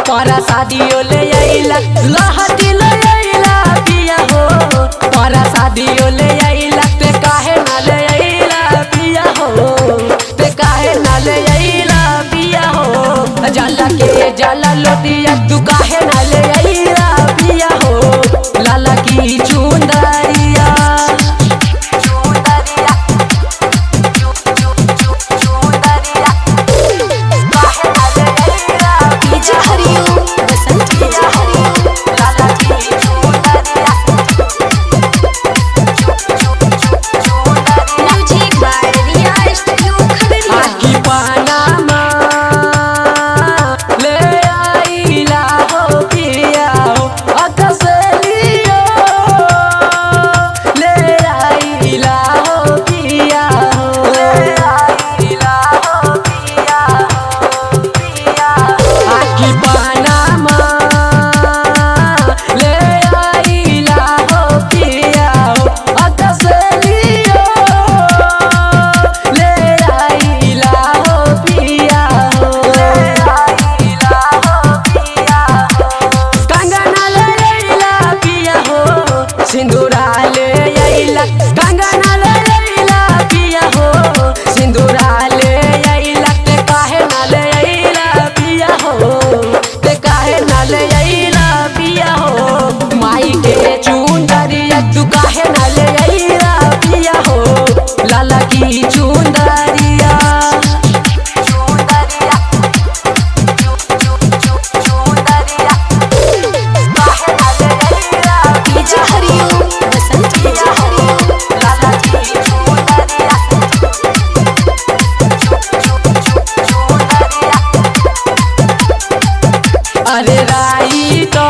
परा शादियो ले आइला लहटी ले आइला पिया हो। परा शादियो ले आइला ते काहे ना ले आइला पिया हो, ते काहे ना ले आइला पिया हो। जाला के जाला लोटिया तू काहे ना ले आइला पिया हो। लाला की चुंदरिया चुंदरिया चु चु चु चुंदरिया काहे ना ले आइला डीजे हरिओम बसंत डीजे हरिओम लाला की चुंदरिया चु चु चु चुंदरिया। Music by Riya studio Khagaria. आखी पानामा ले आइला हो पिया हो, अकसलियो ले आइला हो पिया हो, ले आइला हो पिया हो, पिया हो। आखी पानामा ले आइला हो पिया हो, अकसलियो ले आइला हो पिया हो, ले आइला हो पिया हो। कंगना ले आइला पिया हो, सिंदूरा ले आइला। कंगना ले आइला पिया हो, सिंदूरा ले आइला। ते काहे ना ले आइला पिया हो, ते काहे ना ले आइला पिया हो। माई के चुंदरिया तू काहे ना ले आइला पिया हो। लाला की चुंदरिया चुंदरिया चु चु चु चुंदरिया काहे ना ले आइला डीजे हरिओम बसंत डीजे हरिओम लाला की चुंदरिया चु चु चु चुंदरिया। अरे राई तो